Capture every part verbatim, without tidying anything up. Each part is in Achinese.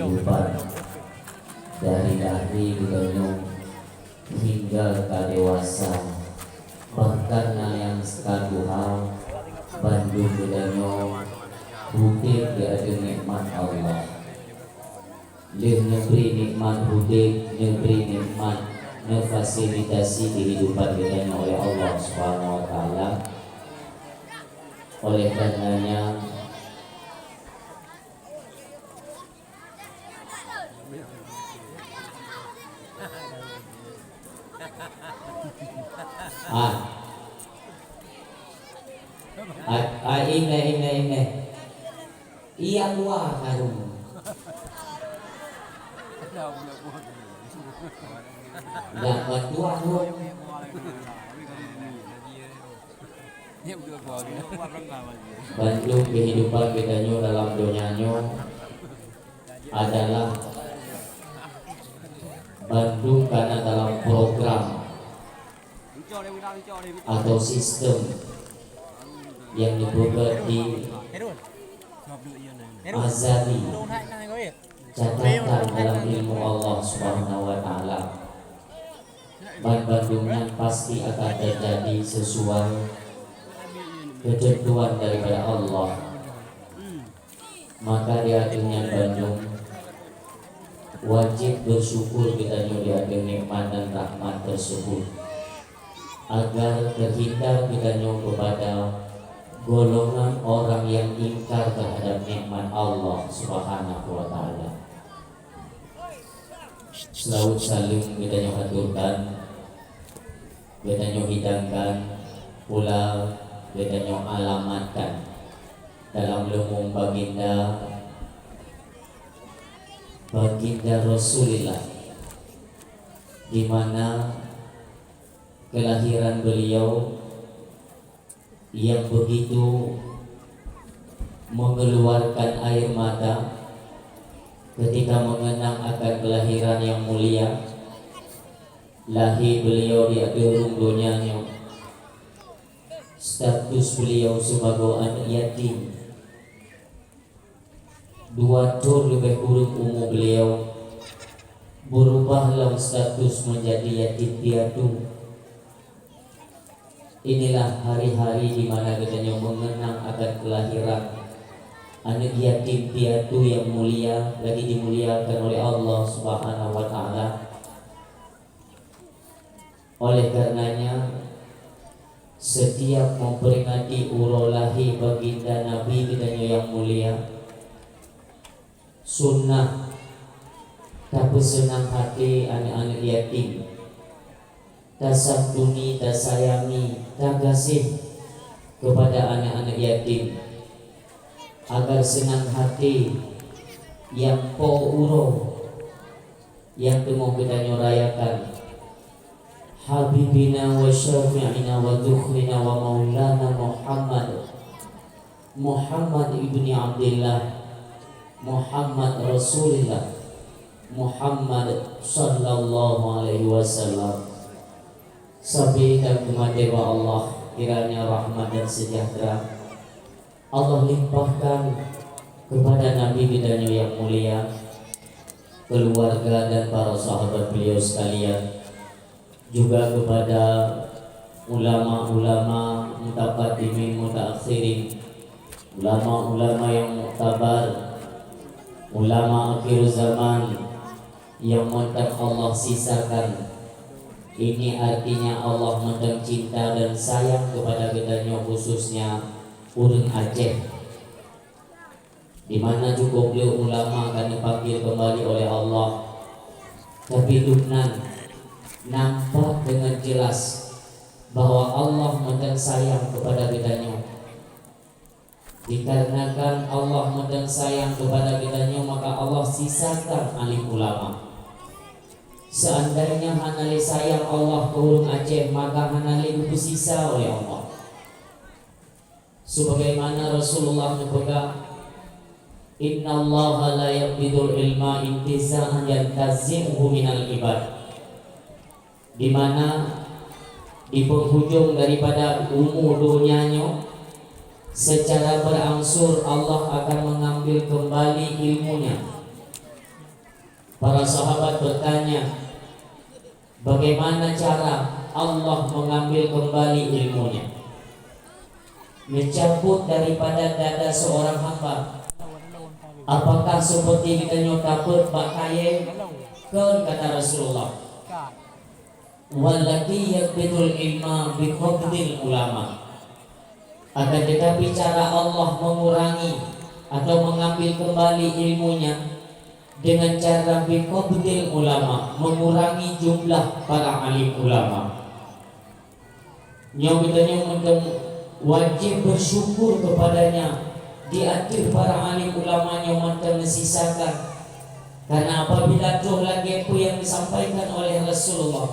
kehidupan dari lahé geutanyoe hingga ka dewasa, bahkan na nyang ka tuha, bandum geutanyoe udeb di ateueh nikmat Allah. Lheueh neubri nikmat udeb, neubri nikmat, neufasilitasi kehidupan geutanyoe oleh Allah Subhanahu wa Taala. Oleh karenanya, ah, ah, ah, ineh, ineh, ineh. Iya, luwa karung. Dak batuah, Bro. Bandum kehidupan geutanyoe dalam donya nyoe adalah bandum kana dalam program atau sistem nyang geupeugét di azali, catatan dalam ilmu Allah Subhanahu wa Taala. Ban bandum nyan pasti akan teujadi sisuai keuteuntuan daripada Allah. Maka di ateueh nyan bandum, wajéb beusyukur geutanyoe di ateueh nikmat dan rahmat teuseubut, agar teuhindar geutanyoe keupada golongan orang nyang ingkar teuhadab nikmat Allah Subhanahu wa Taala. Seulaweuet saleuem geutanyoe aturkan, geutanyoe hidangkan, pula geutanyoe alamatkan dalam leumong baginda, baginda Rasulillah, di mana kelahiran beliau yang begitu mengeluarkan air mata ketika mengenang akan kelahiran yang mulia, lahé beliau di ateueh rhueng donya nyoe, status beliau sibagoe aneuk yatim. Dua thon leubeh kureueng umu beliau, beurubah lom status meunjadi yatim piatu. Inilah hari-hari di mana geutanyoe meungeunang akan keulahiran aneuk yatim piatu nyang mulia, lagi dimuliakan oleh Allah Subhanahu wa Taala. Oleh karenanya, setiap memperingati uroe lahé baginda Nabi geutanyoe nyang mulia, sunnah tapeuseunang até aneuk-aneuk yatim, tasantuni, tasayangi, tagaséh keupada aneuk-aneuk yatim, agar seunang até nyang po uroe nyang teungoh geutanyoe rayakan. Habibina wa syafi'ina wa dhukhrina wa maulana Muhammad, Muhammad ibni Abdillah, Muhammad Rasulillah, Muhammad sallallahu alaihi wasallam. Sabe dan umat dewa Allah, kiranya rahmat dan sejahtera Allah limpahkan kepada Nabi geutanyoe nyang mulia, keluarga dan para sahabat beliau sekalian, juga kepada ulama-ulama mutaqaddimin mutaakhirin, ulama-ulama yang muktabar, ulama akhir zaman yang mantap Allah sisakan. Ini artinya Allah mantap cinta dan sayang kepada geutanyoe, khususnya ureuëng Aceh, di mana cukup le ulama ka neupanggil kembali oleh Allah. Tapi lom nan nampak dengan jelas bahwa Allah mantap sayang kepada geutanyoe. Dikarenakan Allah mantap sayang kepada geutanyoe, maka Allah sisakan alim ulama. Seandainya hana lé sayang Allah keu ureuëng Aceh, maka hana lé geupeusisa oleh Allah. Sebagaimana Rasulullah neupeugah, "Innallaha la yaqbidul ilma intiza'an yantazi'uhu minal ibad." Di mana di penghujung daripada umu donya nyoe, secara berangsur Allah akan mengambil kembali ilmunya. Para sahabat bertanya, bagaimana cara Allah mengambil kembali ilmunya? Mencabut daripada dada seorang hamba. Apakah seperti geutanyoe tabeuet bak kayée? Kon, kata Rasulullah. Wallati yaqbidul ilma biqabdil ulama. Akan tetapi, cara Allah mengurangi atau mengambil kembali ilmunya dengan cara biqabdil ulama, mengurangi jumlah para alim ulama. Nyoe geutanyoe mantong wajéb bersyukur kepadanya di ateueh para alim ulama nyoe mantong neusisakan. Karena apabila troh lagée peue yang disampaikan oleh Rasulullah,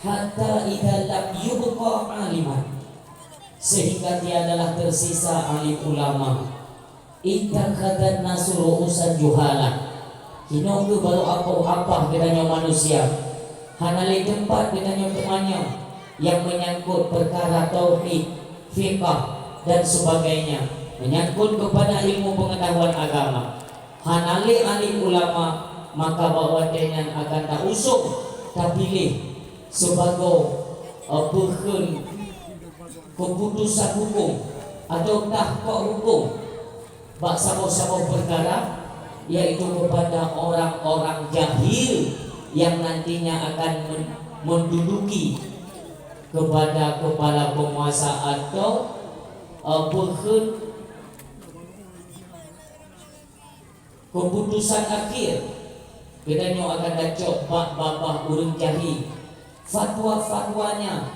"Hatta idza lam yubqa aliman," sehingga tiadalah tersisa alim ulama. "Ittakhadzan nasu ru'usan juhala." Hinoe keuh barô apah-apah geutanyoe manusia. Hana lé teumpat geutanyoe teumanyong nyang meunyangkot peukara tauhid, fiqah, dan sebagainya, meunyangkot keupada ilmu peungatahuan agama. Hana lé alim ulama, maka bak watée nyan akan tausong, tapiléh sibagoe, eh, peukheun keuputosan huköm atawa tah kok huköm bak saboh-saboh peukara, yaitu kepada orang-orang jahil yang nantinya akan men-, menduduki kepada kepala penguasa atau, eh, peukheun keuputosan akhé. Geutanyoe akan tacok bak babah ureuëng jahil. Fatwa-fatwanya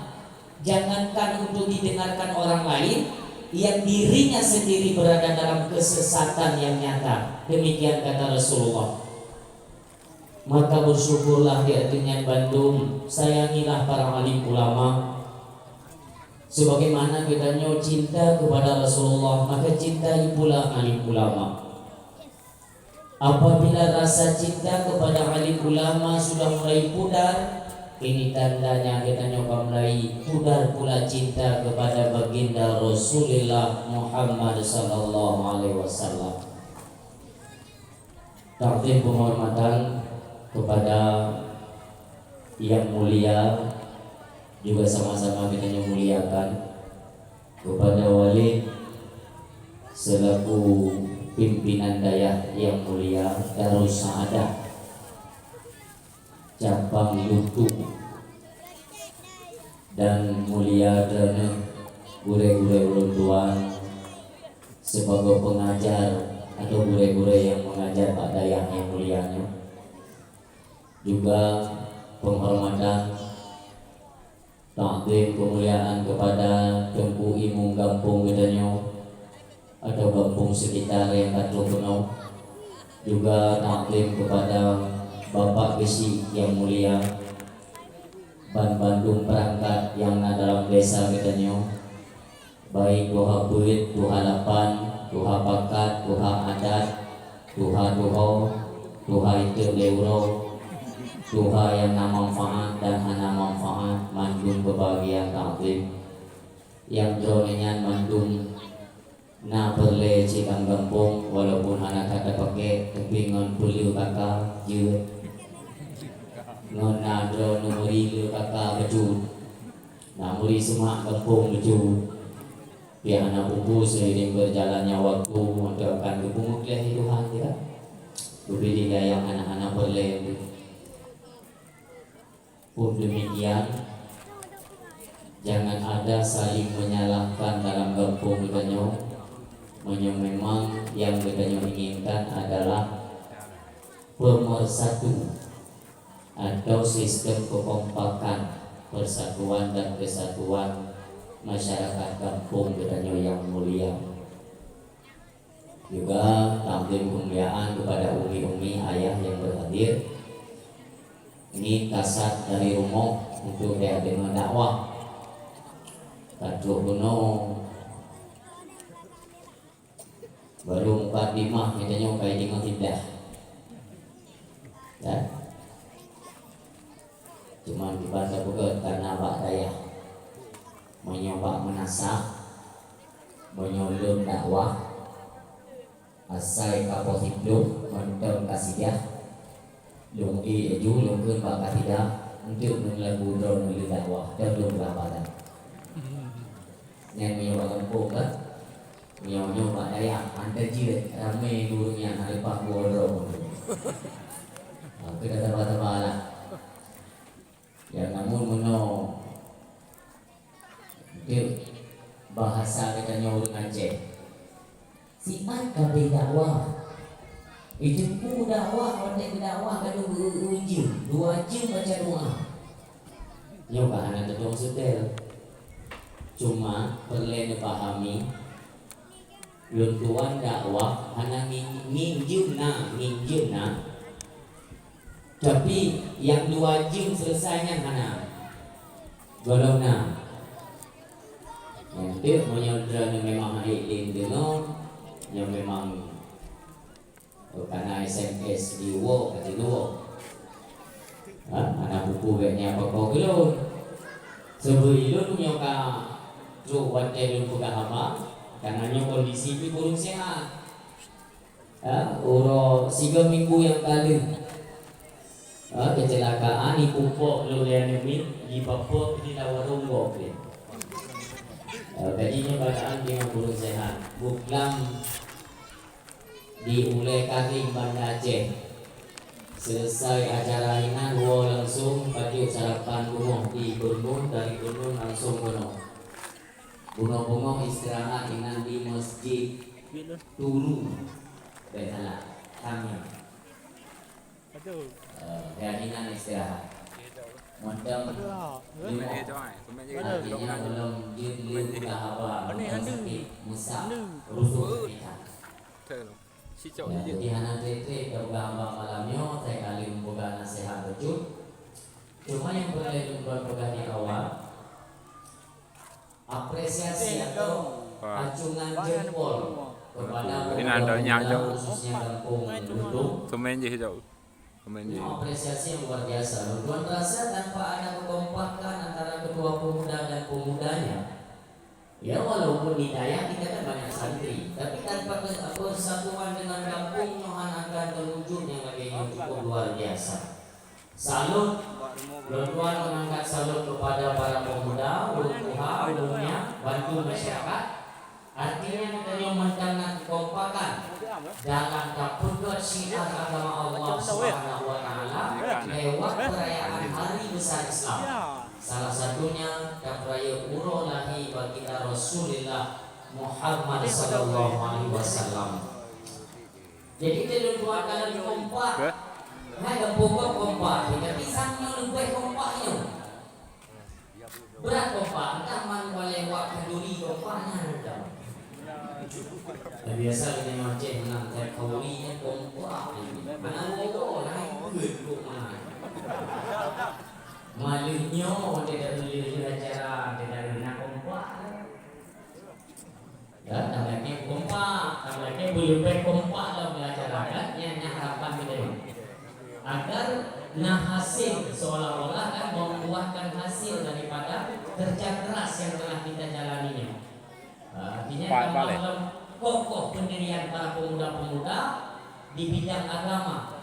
jangankan untuk didengarkan orang lain, yang dirinya sendiri berada dalam kesesatan yang nyata. Demikian kata Rasulullah. Maka bersyukurlah di ateueh nyan bandum, sayangilah para alim ulama. Sebagaimana geutanyoe cinta kepada Rasulullah, maka cintai pula alim ulama. Apabila rasa cinta kepada alim ulama sudah mulai pudar, ini tandanya geutanyoe ka mulai pudar pula cinta kepada baginda Rasulullah Muhammad sallallahu alaihi wasallam. Takzim penghormatan kepada yang mulia, juga sama-sama geutanyoe muliakan, kepada Walid selaku pimpinan dayah yang mulia Darus Saadah Cabang Lutung, dan mulia droeneuh gurée-gurée ulôn tuan sibagoe pengajar atau gurée-gurée nyang mengajar bak dayah nyang mulia nyoe. Juga penghormatan, takzim, kemuliaan kepada Teungku Imum gampông geutanyoe atau gampông sekitar nyang ka troh keunoe. Juga takzim kepada Bapak Geuchik nyang mulia, ban bandum peurangkat nyang na dalam desa geutanyoe, baik tuha beuet, tuha lapan, tuha pakat, tuha adat, tuha tuho, tuha item lé uroe, tuha nyang na manfaat dan hana manfaat, mandum beubagian takzim. Nyang droeneuh nyan mandum na peureulée cit lam gampông, walaupun hana that tapaké, tapi ngon peue le kaka jeuet. Ngon na droeneuh meuri le kaka bacut. Na meuri seumak gampông bacut. Pih hana peue-peue, seiring berjalannya waktu, mantong akan geupeumeugleh lé Tuhan, ya. Geupilih nyang hana-hana peureulée. Pun demikian, jangan ada saling menyalahkan dalam gampông geutanyoe. Meunyoe memang nyang geutanyoe inginkan adalah pemersatu atau sistem kekompakan, persatuan dan kesatuan masyarakat gampông geutanyoe nyang mulia. Juga takzim kemuliaan kepada umi-umi ayah yang berhadir. Ini kasat dari rumoh untuk deuh deungoe dakwah. Ka troh bunoe baru mukadimah, geutanyoe ka deungoe indah. Ya. Cuman kiban tapeugah karena bak dayah. Meunyoe bak meunasah, meunyoe lôn dakwah, Asai ka poh siplôh, mantong kasidah. Lôn ék laju, lôn kheun bak kasidah, eunteuk ngon lagu droeneuh lé dakwah, dan lôn peugah bak that. Nyan meunyoe bak gampông kan, meunyoe nyoe bak dayah, han tajeuet, ramé ureueng nyan, han leupah geuwoe droe. Ha, keu taba-taba lah. Ya, namun meunoe, eunteuk bahasa geutanyoe ureueng Aceh, siman ka abéh dakwah. Di Teungku dakwah, watèe geudakwah ka dua jeuem, dua jeuem baca doa. Nyoe ka hana teutueng seutôt. Cuma peureulèe neupahami, lôn tuan dakwah hana ngi-, ngieng jeuem na, ngieng jeuem na. Tapi nyang dua jeuem seuleusai nyan hana. Gohlom na. Nyang teuk meunyoe droeneuh memang hana ék lé deungoe, nyoe memang, oh, kana S M S jiwoe ka jiwoe. Ha, hana peue-peue bèk nyan pakon keu lôn. Seubeu lôn nyoe ka trok watèe lôn peugah haba, kana nyoe kondisi pih kureueng sehat. Ha, uroe sigoe minggu nyang ka lheueh, ha, keucilakaan, jipeuphok lôn lé aneuk miet, jipeuphok di dalam warong gob lé. Ha, jadi nyoe bacaan deungon kureueng sehat. Buklam di Ulèe Karim Banda Aceh. Seuleusai acara inan, woe langsong pajoh sarapan rumoh di Beureunuen, dari Beureunuen langsong keunoe. Bunoe beungoh istirahat inan di Masjid Turu, bèk salah, Tamia. Eh, dan inan istirahat. Mantong leumoh. Artinya, gohlom jeuet lé peugah haba, mantong sakét, meusak, rusoh sakét that. Ya, jadi hana trép-trép tapeugah haba malam nyoe, sai ka lheueh peugah naseuhat bacut. Cuma nyang peureulèe lôn peugah di awal, apresiasi atau acungan jempol kepada pemuda-pemuda, khususnya gampông Lutong. Komen jih jauh. Komen jih. Ini apresiasi yang luar biasa. Lôn rasa tanpa ada kekompakan antara ketua pemuda dan pemudanya, ya, walaupun di dayah kita kan banyak santri, tapi tanpa ke-, persatuan dengan gampông nyoe hana akan terwujud nyang lagèe nyoe, cukup luar biasa. Salut, lôn tuan mengangkat salut kepada para pemuda, ulôn tuha, ulôn nyan, bantu masyarakat. Artinya, geutanyoe mantong na keukompakan dalam tapeugèt syiar agama Allah Subhanahu wa Taala lewat perayaan Hari Besar Islam. Salah satunya, tapeurayeuk uroe lahé Baginda Rasulullah Muhammad sallallahu alaihi wasallam. Jadi, lôn tuan ka lheueh kompak. Hai gampông gob kompak, tapi sang nyoe leubeh kompak nyoe. Brat kompak, entah man walai wak khanduri kompak nyan entah. Dah biasa geutanyoe Aceh meunan, tiep khanduri nyan kompak. Meunan woe-woe, laén peuet kok meunan. Malah nyoe, watèe tapeuleueh acara, watèe tapeuleueh na kompak. Ya, tameulakèe kompak, tameulakèe beuleubeh kompak dalam acara, kan? Nyan, nyan harapan kita ni. Agar na hasil, seolah-olah kan membuahkan hasil daripada kerja keras yang telah kita jalani ni. Ah, artinya, tambah lom kokoh pendirian para pemuda-pemuda di bidang agama.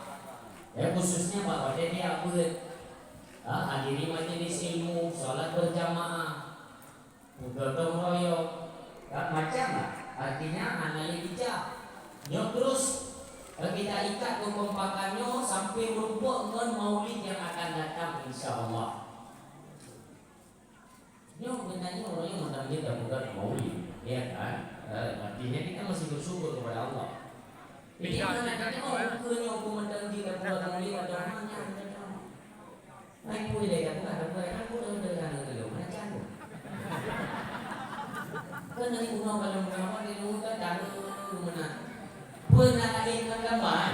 Ya, khususnya bak watèe tiep buet. Ah, hadiri majelis ilmu, salat berjamaah. Gotong royong, ka macam lah. Artinya, hana lé bijak. Nyoe terus, eh, kita ikat kekompakan nyoe sampai meureumpok ngon maulid yang akan datang, insya Allah. Nyoe geutanyoe uroe nyoe mantong jeuet tapeugah maulid, ya kan? Eh, artinya kita masih bersyukur kepada Allah. Jadi, hana teudeungoe ukeue nyoe peue mantong jeuet tapeugah maulid atau hana, hana teudeungoe. Ai, peue lé ka peugah, ka peugah, kan peue lé ka peugah, mana cang tu? Kan dari bunoe kalau mengawan di rumah kan tahu mana. Peue nak lagi dengan gambar?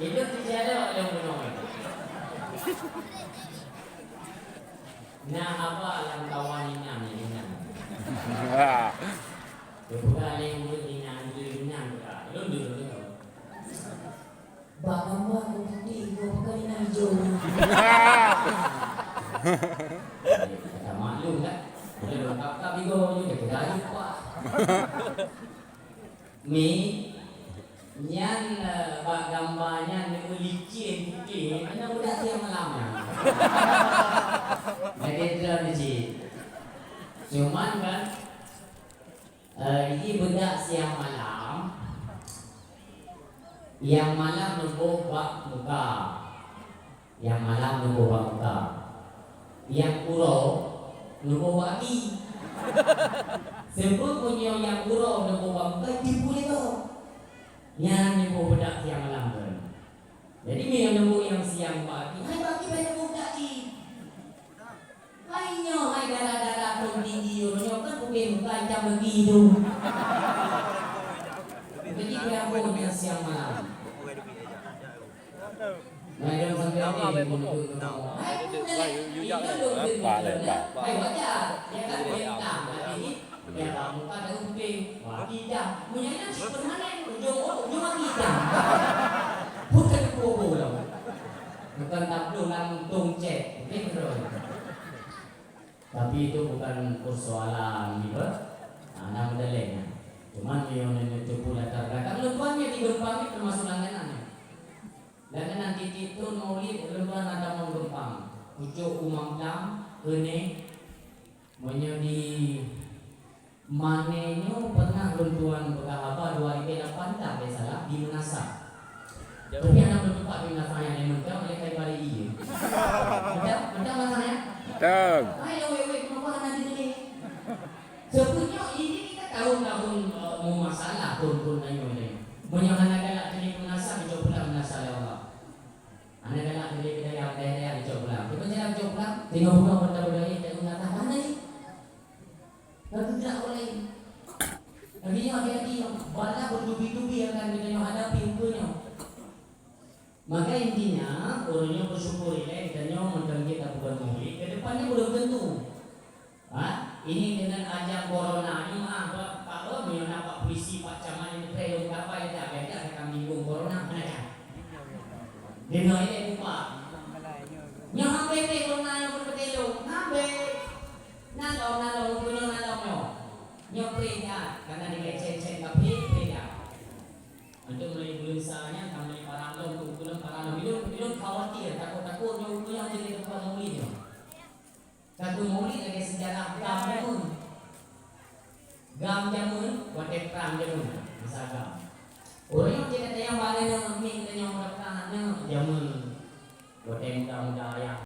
Itu tidak ada orang bunoe. Nah, apa alam kawan inang ni inang? Dia peugah lé murid inang, murid inang peugah. Belum dulu. Bak gambar ureueng putéh, dua pakon inong ijo. Ka maklum kan? Lôn kakab igo nyoe, ka jeuet pak. Mi, nyan, eh, bak gamba nyan neuk licin putéh, hana beudak siang malam nyan. Lagèe droeneuh cit. Cuman kan, eh, jih beudak siang malam, nyang malam neuboh bak muka. Nyang malam neuboh bak muka. Nyang uroe neuboh bak aki. Sebab meunyoe nyang uroe neuboh bak muka, jipeuleue. Nyan neuboh beudak siang malam tu. Jadi, meunyoe neuboh nyang siang bak aki, hai bak aki, bèk neuboh beudak aki. Hai nyoe, hai dara-dara phôn tinggi, nyoe kan bukan, bukan macam begitu. Jadi, dia boh nyang siang malam. Nah, jangan sampai ada yang menuduh kamu. Hai, bukan. Ini kan dok. Apa lah, Pak? Hai, wajar. Ya kan, perintah. Tapi, ya, kamu kan ada uping. Wah, tidak. Punya anak si permanen. Ujung, ujung lagi dah. Bukan bobo lah. Bukan tablo langsung cek. Okey, terus. Tapi itu bukan persoalan gitu. Nah, nama dalilnya. Cuman yang itu pun latar belakang. Lepas ni di Gempang ni termasuk langganan. Langganan titik tu maulid lepas ada mau Gempang. Pucuk Umang Tam, Kene, meunyoe di Mané nyoe pernah lôn tuan peugah haba dua ribu lapan dah, bèk salah, di Meunasah. Tapi hana lôn tupat di Meunasah nyan, lé mantong, lé kai pari ié. Mantong, mantong Meunasah nyan? Mantong. Hai, lôn wék-wék, kenapa hana dideungoe? Sebenarnya ini kita tahun-tahun, eh, mau masalah, tahun-tahun lain, lain. Meunyoe hana galak teurimong Meunasah, dicoba pulang Meunasah lé Allah. Hana galak teurimong daya, daya, daya, dicoba pulang. Kita jalan dicoba pulang, tengok buka benda-benda ni, tak guna tak mana ni. Tapi tidak boleh. Tapi nyoe hati-hati, bala bertubi-tubi akan geutanyoe hadapi ukeue nyoe. Maka intinya, ureueng nyoe bersyukur ilèe geutanyoe mantong jeuet tapeugöt maulid, ke depan nyoe belum tentu. Ha? Ini dengan ajang corona ni, maaf, Pak, Pak, oh, meunyoe na Pak Polisi, Pak Camat nyang preh lôn kapai dah, biasa akan menyinggung corona, mana kan? Deungoe ilèe buka. Nyoe hana preh corona nyang peureulèe lôn, hana preh. Na lom, na lom, bunoe na lom nyoe. Nyoe preh nyan, karena di cen-cen kaphé, preh nyan. Untuk meulai buleuen sa nyan, ka meulai parang lom, untuk buleuen parang lom. Ilôn, ilôn khawatir, takot-takot nyoe, nyoe jadi tempat maulid nyoe. Ka keu maulid lagèe seujarah GAM jameun. GAM jameun, watèe prang jameun, masa GAM. Ureueng nyang cit tanyong bak lé nyoe, mi tanyong bak prang nyoe jameun. Watèe muda-muda ayah.